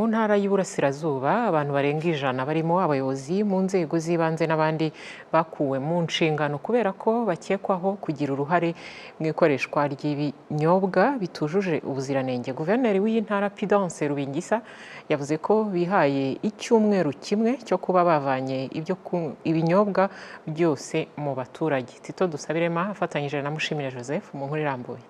Mu ntara y'Iburasirazuba, abantu barenga 100 barimo abayobozi mu nzego z'ibanze n'abandi bakuwe mu nshingano kubera ko bakekwaho kugira uruhare mu ikoreshwa ry'ibinyobwa bitujuje ubuziranenge. Guverineri w'iyi ntara, Pudence Rubingisa, yavuze ko bihaye icyumweru kimwe cyo kuba bavanye ibyo ibinyobwa byose mu baturage. Tito Dusabirema afatanyije na Mushimire Joseph mu nkuru irambuye.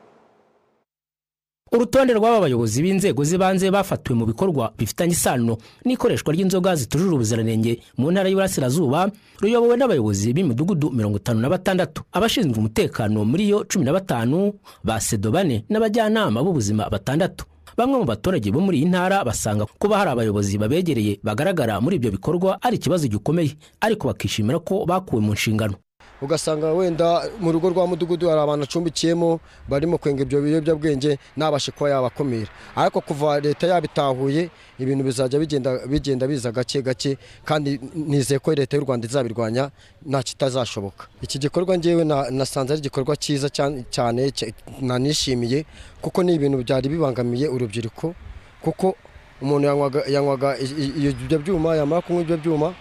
Urutonde rw'aba bayobozi b'inzego z'ibanze bafatiwe mu bikorwa bifitanye isano n'ikoreshwa ry'inzoga zitujuje ubuziranenge mu ntara y'Iburasirazuba ruyobowe n'abayobozi b'imidugudu 56, abashinzwe umutekano muri yo 15, ba SEDO bane n'abajyanama b'ubuzima batandatu. Bamwe mu baturage bo muri iyi ntara basanga kuba hari abayobozi babegereye bagaragara muri ibyo bikorwa ari ikibazo gikomeye, ariko bakishimira ko bakuwe mu nshingano. Ugasanga wenda mu rugo rwa mudugudu hari abantu acumbikiyemo barimo kwenga ibyo biyobyabwenge, ntabashe kuba yabakumira. Ariko kuva leta yabitahuye, ibintu bizajya bigenda biza gake gake, kandi nizeye ko leta y'u Rwanda izabirwanya, nta kitazashoboka. Iki gikorwa ngewe nasanze ari igikorwa cyiza cyane, nanishimiye, kuko ni ibintu byari bibangamiye urubyiruko, kuko umuntu yanywaga ibyo byuma, yamara kunywa ibyo byuma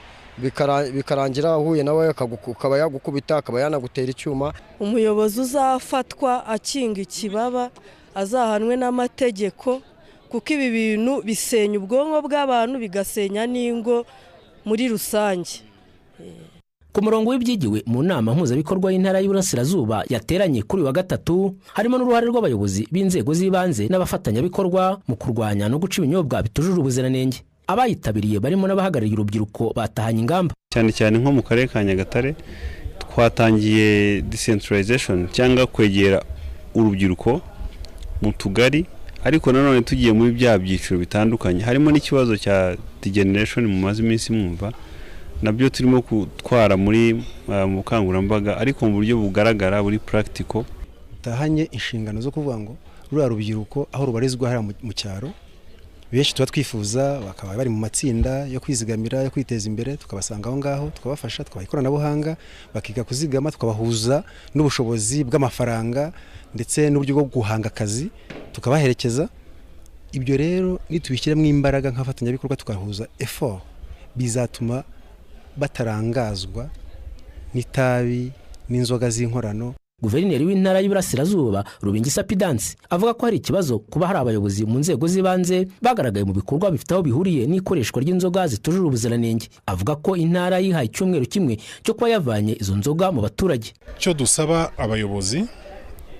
bikarangira ahuye nawe akaba yagukubita, akaba yanagutera icyuma. Umuyobozi uzafatwa akinga ikibaba azahanwe n'amategeko, kuko ibi bintu bisenya ubwonko bw'abantu, bigasenya n'ingo muri rusange. Ku murongo w'ibyigiwe mu nama mpuzabikorwa y'intara y'Iburasirazuba yateranye kuri wa gatatu, harimo n'uruhare rw'abayobozi b'inzego z'ibanze n'abafatanyabikorwa mu kurwanya no guca ibinyobwa bitujuje ubuziranenge. Abayitabiriye barimo n'abahagarariye urubyiruko batahanye ingamba. Cyane cyane nko mu karere ka Nyagatare twatangiye decentralization, cyangwa kwegera urubyiruko mu tugari, ariko nanone tugiye muri bya byiciro bitandukanye, harimo n'ikibazo cya degeneration mumaze iminsi mwumva, nabyo turimo gutwara muri mu bukangurambaga, ariko mu buryo bugaragara buri practical. Tahanye inshingano zo kuvuga ngo ruriya rubyiruko aho rubarizwa hariya mu cyaro, benshi tuba twifuza bakaba bari mu matsinda yo kwizigamira, yo kwiteza imbere, tukabasanga aho ngaho, tukabafasha, tukabaha ikoranabuhanga, bakiga kuzigama, tukabahuza n'ubushobozi bw'amafaranga ndetse n'uburyo bwo guhanga akazi, tukabaherekeza. Ibyo rero nitubishyiramo imbaraga nk'abafatanyabikorwa, tukahuza effort, bizatuma batarangazwa n'itabi n'inzoga z'inkorano. Guverineri w'intara y'Iburasirazuba, Rubingisa Pudence, avuga ko hari ikibazo kuba hari abayobozi mu nzego z'ibanze bagaragaye mu bikorwa bifite aho bihuriye n'ikoreshwa ry'inzoga zitujuje ubuziranenge. Avuga ko intara yihaye icyumweru kimwe cyo kuba yavanye izo nzoga mu baturage. Icyo dusaba abayobozi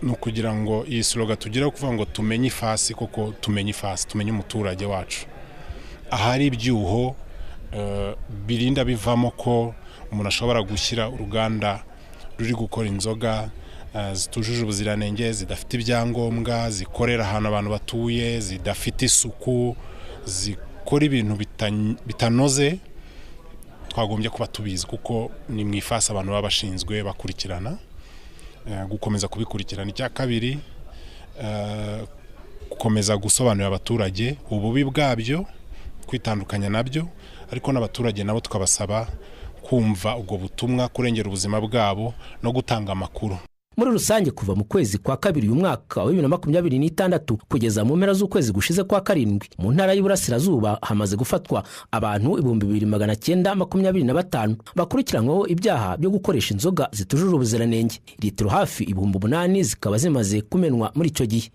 ni ukugira ngo iyi slogan tugira kuvuga ngo tumenye ifasi, koko tumenye ifasi, tumenye umuturage wacu ahari ibyuho birinda bivamo ko umuntu ashobora gushyira uruganda ruri gukora inzoga zitujuje ubuziranenge, zidafite ibyangombwa, zikorera ahantu abantu batuye, zidafite isuku, zikora ibintu bitanoze. Twagombye kuba tubizi, kuko ni mu ifasi abantu baba bashinzwe bakurikirana, gukomeza kubikurikirana. Icya kabiri, gukomeza gusobanurira abaturage ububi bwabyo, kwitandukanya nabyo, ariko n'abaturage nabo tukabasaba kumva ubwo butumwa, kurengera ubuzima bwabo no gutanga amakuru. Muri rusange, kuva mu kwezi kwa kabiri uyu mwaka wa 2026 kugeza mu mpera z'ukwezi gushize kwa karindwi, mu ntara y'Iburasirazuba hamaze gufatwa abantu 2925 bakurikiranyweho ibyaha byo gukoresha inzoga zitujuje ubuziranenge. Litiro hafi 8000 zikaba zimaze kumenwa muri icyo gihe.